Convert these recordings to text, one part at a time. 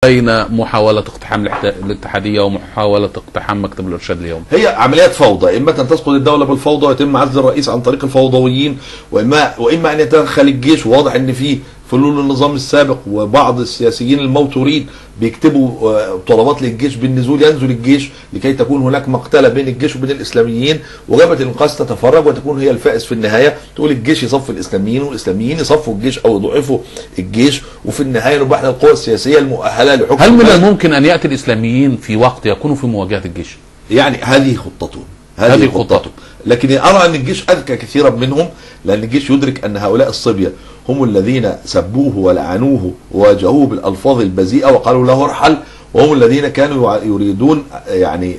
بين محاولة اقتحام الاتحادية ومحاولة اقتحام مكتب الإرشاد اليوم؟ هي عمليات فوضى، إما أن تسقط الدولة بالفوضى ويتم عزل الرئيس عن طريق الفوضويين، وإما أن يتدخل الجيش. وواضح أن في فلول النظام السابق وبعض السياسيين الموتورين بيكتبوا طلبات للجيش بالنزول، ينزل الجيش لكي تكون هناك مقتلة بين الجيش وبين الإسلاميين، وجبهة الإنقاذ تتفرج وتكون هي الفائز في النهاية. تقول الجيش يصف الإسلاميين والإسلاميين يصفوا الجيش أو يضعفوا الجيش، وفي النهاية نبقى احنا القوى السياسية المؤهلة لحكم. هل من الممكن أن يأتي الإسلاميين في وقت يكونوا في مواجهة الجيش؟ يعني هذه خطتهم، هذه خطتهم. لكن أرى أن الجيش أذكى كثيرا منهم، لأن الجيش يدرك أن هؤلاء الصبية هم الذين سبوه ولعنوه وواجهوه بالألفاظ البذيئة وقالوا له ارحل، وهم الذين كانوا يريدون يعني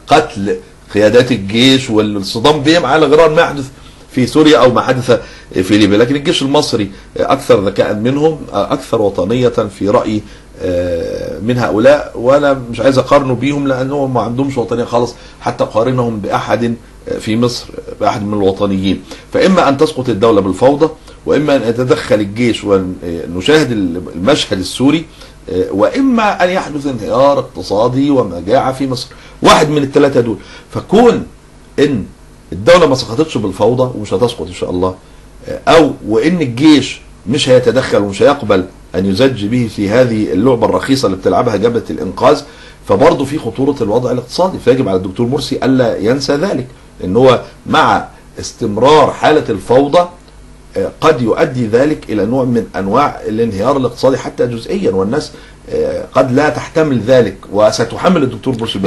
قتل قيادات الجيش والصدام بهم على غرار ما يحدث في سوريا أو ما حدث في ليبيا. لكن الجيش المصري أكثر ذكاء منهم، أكثر وطنية في رأيي من هؤلاء، وأنا مش عايز أقارنه بيهم لأنهم ما عندهمش وطنية خالص، حتى قارنهم بأحد في مصر، بأحد من الوطنيين. فإما أن تسقط الدولة بالفوضى، وإما أن يتدخل الجيش ونشاهد المشهد السوري، وإما أن يحدث انهيار اقتصادي ومجاعة في مصر. واحد من الثلاثة دول. فكون إن الدولة ما سقطتش بالفوضى ومش هتسقط إن شاء الله، أو وإن الجيش مش هيتدخل ومش هيقبل أن يزج به في هذه اللعبة الرخيصة اللي بتلعبها جبهة الإنقاذ، فبرضه في خطورة الوضع الاقتصادي. فيجب على الدكتور مرسي ألا ينسى ذلك، إن هو مع استمرار حالة الفوضى قد يؤدي ذلك إلى نوع من أنواع الانهيار الاقتصادي حتى جزئيا، والناس قد لا تحتمل ذلك وستحمل الدكتور مرسي.